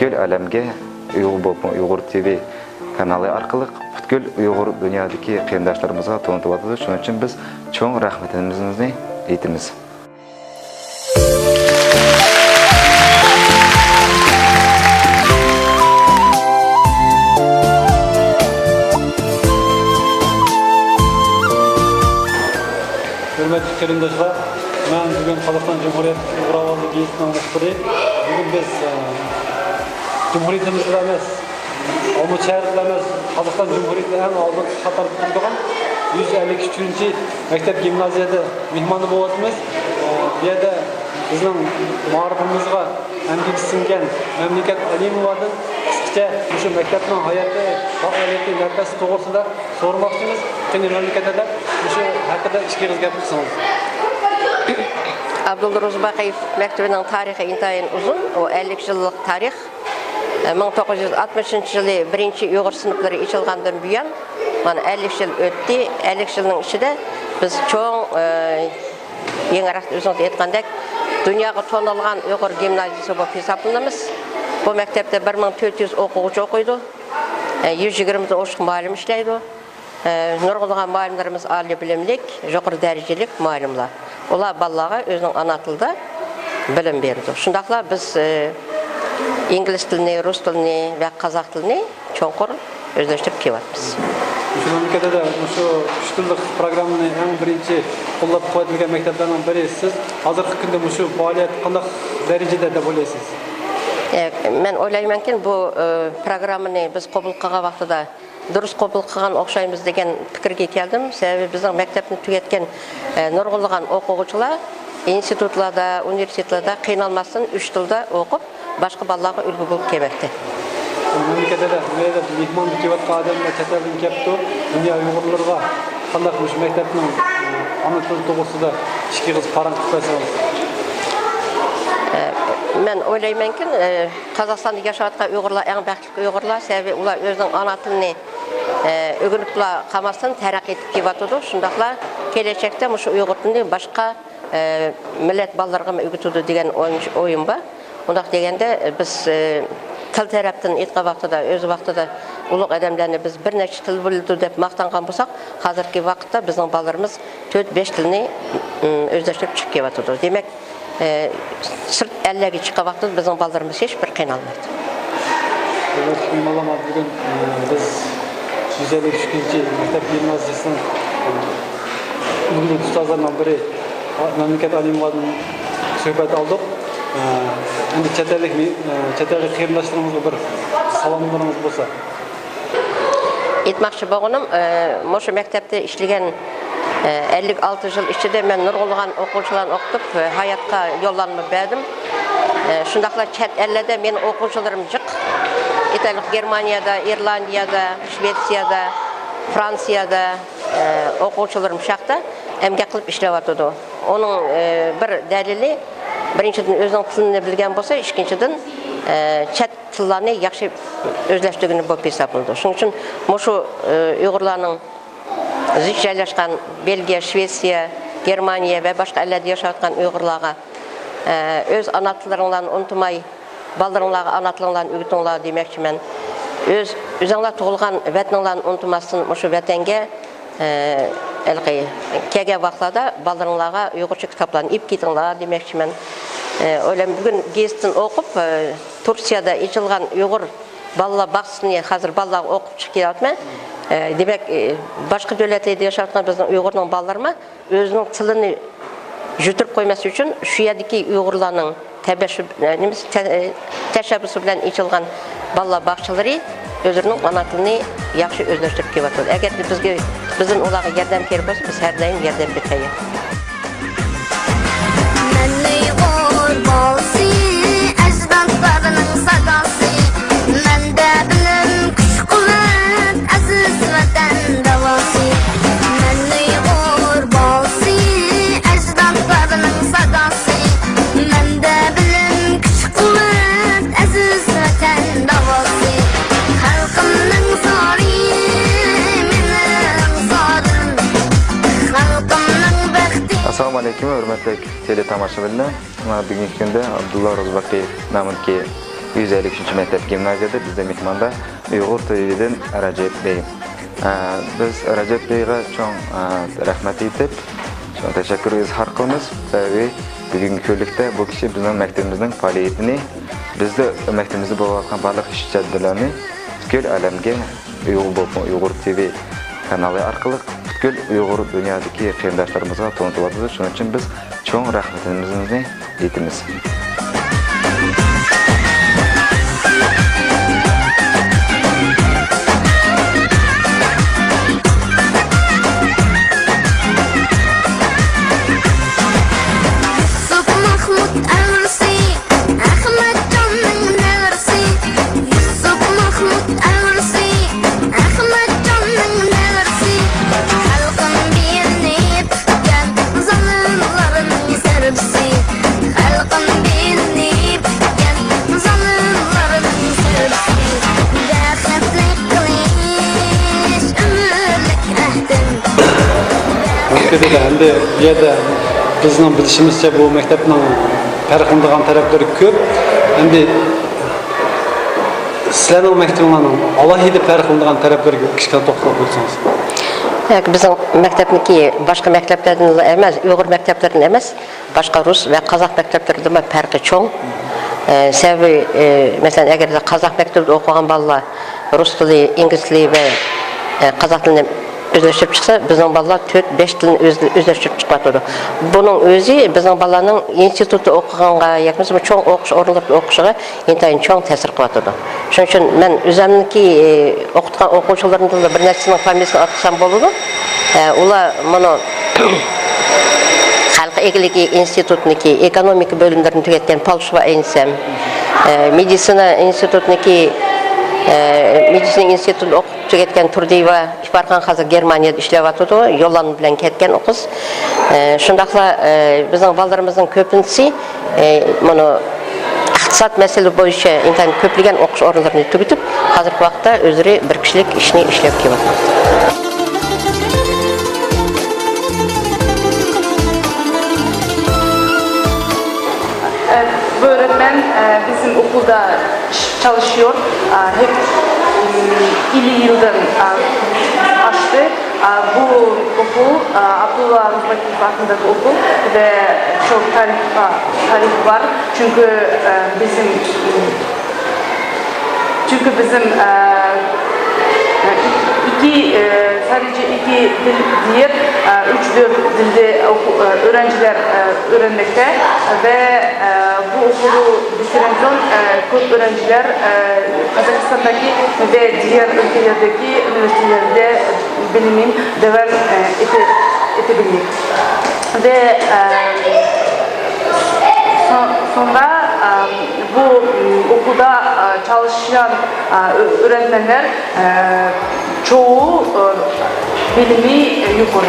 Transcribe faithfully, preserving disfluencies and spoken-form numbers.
پۈتكۈل ئالەمگە ئۇيغۇر بولۇپمۇ ئۇيغۇر تىۋى كانالى ئارقىلىق پۈتكۈل ئۇيغۇر دۇنيادىكى قېرىنداشلىرىمىزغا تونۇتۇۋاتىدۇ. شۇنىڭ ئۈچۈن بىز چوڭ رەھمىتىمىزنى ئېيتىمىز. ھۆرمەتلىك قېرىنداشلار، مەن بۈگۈن قازاقىستان جۇمھۇرىيەت ئۇيغۇر ئاۋازى گېزىتىنىڭ مۇخبىرى. بۈگۈن بىز، ئە، جۇمھۇرىيىتىمىزدە ئەمەس، ئالمۇتا شەھىرىدە ئەمەس، قازاقىستان جۇمھۇرىيىتىدە ئەڭ ئالدىنقى قاتاردا تۇرىدىغان يۈز ئەللىك ئۈچىنچى مەكتەپ گىمنازىيەدە مېھماندا بولۇۋاتىمىز. ئە، بۇ يەردە بىزنىڭ مائارىپىمىزغا ئەمگىكى سىڭگەن مەملىكەت ئالىموۋادىن قىسقىچە مۇشۇ مەكتەپنىڭ ھاياتى، پائالىيىتى، نەپەسى توغرىسىدا سورىماقچىمىز. قېنى، مەملىكەت ھەدەپ، مۇشۇ ھەققىدە ئىككى ئېغىز گەپ قىلسىڭىز. ئابدۇللا روزىباقىيېف مەكتىۋىنىڭ تارىخى ئىنتايىن ئۇزۇن، ئۇ ئەللىك يىللىق تارىخ. مىڭ توققۇز يۈز ئاتمىشىنچى يىلى بىرىنچى ئۇيغۇر سىنىپلىرى ئېچىلغاندىن بۇيان، مانا، ئەللىك يىل ئۆتتى. ئەللىك يىلنىڭ ئىچىدە بىز چوڭ، ئە، يېڭىراق ئۆزىڭىز ئېيتقاندەك، دۇنياغا تونۇلغان ئۇيغۇر گىمنازىيىسى بولۇپ ھېسابلىنىمىز. بۇ مەكتەپتە بىر مىڭ تۆت يۈز ئوقۇغۇچى ئوقۇيدۇ. ئە، يۈز يىگىرمىدىن ئوشۇق مۇئەللىم ئىشلەيدۇ. ئە، نۇرغۇنلىغان مۇئەللىملىرىمىز ئالىي بىلىملىك، يۇقىرى دەرىجىلىك مۇئەللىملار. ئۇلار بالىلارغا ئۆزىنىڭ ئانا تىلىدا بىلىم بېرىدۇ. شۇنداقلا بىز، ئە، ئىنگلىز تىلىنى، رۇس تىلىنى ۋە قازاق تىلىنى چوڭقۇر ئۆزلەشتۈرۈپ كېلىۋاتىمىز. مۇشۇ مەملىكەتتە مۇشۇ ئۈچ تىللىق پىروگراممىنى ئەڭ بىرىنچى قوللاپ قۇۋۋەتلىگەن مەكتەپلەرنىڭ بىرى سىز. ھازىرقى كۈندە مۇشۇ پائالىيەت قانداق دەرىجىدە دەپ ئويلايسىز؟ ئە، مەن ئويلايمەنكى، بۇ، ئە، پىروگراممىنى بىز قوبۇل قىلغان ۋاقتىدا دۇرۇس قوبۇل قىلغان ئوخشايمىز دېگەن پىكىرگە كەلدىم. سەۋەبى بىزنىڭ مەكتەپنى تۈگەتكەن، ئە، نۇرغۇنلىغان ئوقۇغۇچىلار ئىنستىتۇتلاردا، ئۇنىۋېرسىتېتلاردا قىينالماستىن ئۈچ تىلدا ئوقۇپ، باشقا بالىلارغا ئۈلگە بولۇپ كەلمەكتە. مەملىكەتتە، مەيلى مېھماندا كېلىۋاتقان ئادەملەر چەت ئەلدىن كەپتۇ. دۇنيا ئۇيغۇرلىرىغا قانداق مۇشۇ مەكتەپنىڭ، ئانا تىلى توغرىسىدا ئىككى ئېغىز پاراڭ قىلىپ بەرسىڭىز. ئە، مەن ئويلايمەنكى، ئە، قازاقىستاندا ياشاۋاتقان ئۇيغۇرلار ئەڭ بەختلىك ئۇيغۇرلار، سەۋەبى ئۇلار ئۆزىنىڭ ئانا تىلىنى، ئە، ئۆگىنىپلا قالماستىن تەرەققىي ئېتىپ كېلىۋاتىدۇ. شۇنداقلا كېلەچەكتە مۇشۇ ئۇيغۇر تىلىنى باشقا ئە، مىللەت بالىلىرىغىمۇ ئۆگىتىدۇ دېگەن ئوي-، ئويۇم بار. ئۇنداق دېگەندە، بىز، ئە، تىل تەرەپتىن ئېيتقان ۋاقتىدا، ئۆز ۋاقتىدا ئۇلۇغ ئادەملەرنى بىز بىر نەچچە تىل بىلىدۇ دەپ ماختانغان بولساق، ھازىرقى ۋاقىتتا بىزنىڭ بالىلىرىمىز تۆت، بەش تىلنى، ئىم، ئۆزلەشتۈرۈپ چىقىپ كېلىۋاتىدۇ. دېمەك، ئە، سىرت ئەللەرگە چىققان ۋاقتىدا بىزنىڭ بالىلىرىمىز ھېچبىر قىينالمايدۇ. ھۆرمەتلىك مېھمانلار، بۈگۈن، ئە، بىز يۈز ئەللىك ئۈچىنچى مەكتەپ گىمنازىيىسىنىڭ، ئە، ئۈلگىلىك ئۇستازلىرىنىڭ بىرى، مەملىكەت ئالىمىدىن سۆھبەت ئالدۇق. ئە، ئەمدى چەت ئەللىك مې-، ئە، چەت ئەللىك قېرىنداشلىرىمىزغا بىر سالاملىرىڭىز بولسا. ئېيتماقچى بولغىنىم، ئە، مۇشۇ مەكتەپتە ئىشلىگەن، ئە، ئەللىك ئالتە يىل ئىچىدە مەن نۇرغۇنلىغان ئوقۇغۇچىلارنى ئوقۇتۇپ، ئە، ھاياتقا يوللانما بەردىم. ئە، شۇنداقلا چەت ئەللەردە مېنىڭ ئوقۇغۇچىلىرىم جىق. ئىتالىيە، گېرمانىيەدە، ئىرلاندىيەدە، شىۋېتسىيەدە، فرانسىيەدە، ئە، ئوقۇغۇچىلىرىم شۇ ياقتا ئەمگەك قىلىپ ئىشلەۋاتىدۇ. ئۇنىڭ، ئە، بىر دەلىلى، بىرىنچىدىن، ئۆزىنىڭ تىلىنى بىلگەن بولسا، ئىككىنچىدىن، ئە، چەت تىللارنى ياخشى ئۆزلەشتۈرگىنى بولۇپ ھېسابلىنىدۇ. شۇنىڭ ئۈچۈن مۇشۇ، ئە، ئۇيغۇرلارنىڭ زىچ جايلاشقان بېلگىيە، شىۋېتسىيە، گېرمانىيە ۋە باشقا ئەللەردە ياشاۋاتقان ئۇيغۇرلارغا، ئە، ئۆز ئانا تىللىرىڭلارنى ئۇنتۇماي، بالىلىرىڭلارغا ئانا تىلىڭلارنى ئۆگىتىڭلار دېمەكچىمەن. ئۆز، ئۆزۈڭلار تۇغۇلغان ۋەتىنىڭلارنى ئۇنتۇماستىن، مۇشۇ ۋەتەنگە، ئە، ھېلىقى كەلگەن ۋاقىتلاردا بالىلىرىڭلارغا ئۇيغۇرچە كىتابلارنى ئېلىپ كېتىڭلار دېمەكچىمەن. ئە، ئويلايمەن، بۈگۈن گېزىتتىن ئوقۇپ، ئە، تۇركىيەدە ئېچىلغان ئۇيغۇر بالىلار باغچىسىنى ھازىر بالىلارغا ئوقۇپ چىقىپ كېلىۋاتىمەن. ئە، دېمەك، ئە، باشقا دۆلەتلەردە ياشاۋاتقان بىزنىڭ ئۇيغۇرنىڭ بالىلىرىمۇ ئۆزىنىڭ تىلىنى يۈتۈرۈپ قويماسلىق ئۈچۈن شۇ يەردىكى ئۇيغۇرلارنىڭ تەبەششۇ-، نېمىسى، تە-، تەشەببۇسى بىلەن ئېچىلغان بالىلار باغچىلىرى ئۆزلىرىنىڭ ئانا تىلىنى ياخشى ئۆزلەشتۈرۈپ كېلىۋاتىدۇ. ئەگەر بىزگە، بىزدىن ئۇلارغا ياردەم كېرەك بولسا، بىز ھەر دائىم ياردەمگە تەييار. مەن ئۇيغۇر بالىسى، ئەجدادلارنىڭ ساداسى. مەندە بىلىم، كۈچ-قۇۋۋەت، ئەزىز ۋەتەن داۋاسى. مەن ئۇيغۇر بالىسى، ئەجدادلارنىڭ ساداسى. مەندە بىلىم، كۈچ-قۇۋۋەت، ئەزىز ۋەتەن داۋاسى. خەلقىمنىڭ زورى، مېنىڭ زورىم. خەلقىمنىڭ بەختى. ئەسسالامۇ ئەلەيكۇم، ھۆرمەتلىك تېلېتاماشىبىنلار. مانا بۈگۈنكى كۈندە ئابدۇللا روزىباقىيېف نامىدىكى يۈز ئەللىك ئۈچىنچى مەكتەپ گىمنازىيەدە بىزدە مېھماندا ئۇيغۇر تىلىدىن رەجەپ بەگ. ئە، بىز رەجەپ بەگگە چوڭ، ئە، رەھمەت ئېيتىپ، چوڭ تەشەككۈر ئىزھار قىلىمىز. سەۋەبى بۈگۈنكى كۈنلۈكتە بۇ كىشى بىزنىڭ مەكتىپىمىزنىڭ پائالىيىتىنى، بىزدە مەكتىپىمىزدە بولۇۋاتقان بارلىق ئىش جەدۋەللەرنى پۈتكۈل ئالەمگە ئۇيغۇر بولۇپمۇ ئۇيغۇر تىۋى قانالى ئارقىلىق پۈتكۈل ئۇيغۇر دۇنيادىكى قېرىنداشلىرىمىزغا تونۇتۇۋاتىدۇ. شۇنىڭ ئۈچۈن بىز چوڭ رەھمىتىمىزنى ئېيتىمىز. يۈسۈپ مەھمۇد ئەۋرىسى، ئەخمەتجاننىڭ نەۋرىسى. يۈسۈپ مەھمۇد ئەۋرىسى، ئەخمەتجاننىڭ نەۋرىسى. خەلقىم بىلىنىپ كەتكەن زالىملارنىڭ زەربىسى. خەلقىم بىلىنىپ كەتكەن زالىملارنىڭ زەربىسى. بەختلىك قىلىش ئۆمۈرلۈك ئەھدىم. ئەمدى بۇ يەردە بىزنىڭ بىلىشىمىزچە بۇ مەكتەپنىڭ پەرقلىنىدىغان تەرەپلىرى كۆپ. ئەمدى سىلەرنىڭ مەكتىپىڭلارنىڭ ئالاھىدە پەرقلىنىدىغان تەرەپلىرىگە كىچىككىنە توختىلىپ ئۆتسىڭىز. ياق، بىزنىڭ مەكتەپنىكى باشقا مەكتەپلەردىن ئەمەس، ئۇيغۇر مەكتەپلىرىدىن ئەمەس، باشقا رۇس ۋە قازاق مەكتەپلىرىدىنمۇ پەرقى چوڭ. ئە، سەۋەبى، ئە، مەسىلەن، ئەگەردە قازاق مەكتىۋىدە ئوقۇغان بالىلار رۇس تىلى، ئىنگلىز تىلى ۋە، ئە، قازاق تىلىنى ئۆزلەشتۈرۈپ چىقسا، بىزنىڭ بالىلار تۆت، بەش تىلنى ئۆز-، ئۆزلەشتۈرۈپ چىقىۋاتىدۇ. بۇنىڭ ئۆزى بىزنىڭ بالىلارنىڭ ئىنستىتۇتتا ئوقۇغانغا ياكى بولمىسا چوڭ ئوقۇش ئورۇنلىرىدا ئوقۇشىغا ئىنتايىن چوڭ تەسىر قىلىۋاتىدۇ. شۇنىڭ ئۈچۈن مەن ئۆزۈمنىڭكى، ئى، ئوقۇتقان ئوقۇغۇچىلىرىمدىنلا بىر نەچچىسىنىڭ فامىلىسىنى ئاتىسام بولىدۇ. ئە، ئۇلار مانا خەلق ئىگىلىكى ئىنستىتۇتىنىڭكى ئېكونومىكا بۆلۈملىرىنى تۈگەتكەن پالشىۋا ئىنىسەم، ئە، مېدىتسىنا ئىنستىتۇتىنىڭكى، ئە، مېدىتسىنا ئىنستىتۇتىنى ئوقۇپ تۈگەتكەن تۇردىيېۋا ئىپارخان ھازىر گېرمانىيەدە ئىشلەۋاتىدۇ. يوللانما بىلەن كەتكەن ئۇ قىز. ئە، شۇنداقلا، ئە، بىزنىڭ بالىلىرىمىزنىڭ كۆپىنچىسى، ئە، مانا ئىقتىساد مەسىلە بويىچە ئىنتايىن كۆپلىگەن ئوقۇش ئورۇنلىرىنى تۈگىتىپ، ھازىرقى ۋاقىتتا ئۆزلىرى بىر كىشىلىك ئىشنى ئىشلەپ كېلىۋاتىدۇ. Evet, bu öğretmen, e, bizim okulda ç-, çalışıyor. E, hep, m, elli yıldan, e, aştı. E, bu okul, e, Abdullah Ruzbakov adındaki okul ve çok tarih, tarih var. Çünkü, e, bizim, m, Çünkü bizim, e, iki, e, sadece iki dil değil, e, üç, dört dilde oku-, e, öğrenciler, e, öğrenmekte ve, e, bu okulu bitiren son, e, çok öğrenciler, e, Kazakistan'daki ve diğer ülkelerdeki üniversitelerde bilimin devam, e, ete-, edebilir. Ve, e, so-, sonra, e, bu, m, okulda, e, çalışan, e, ö-, öğretmenler, e, çoğu, e, bilimi, e, yukarı.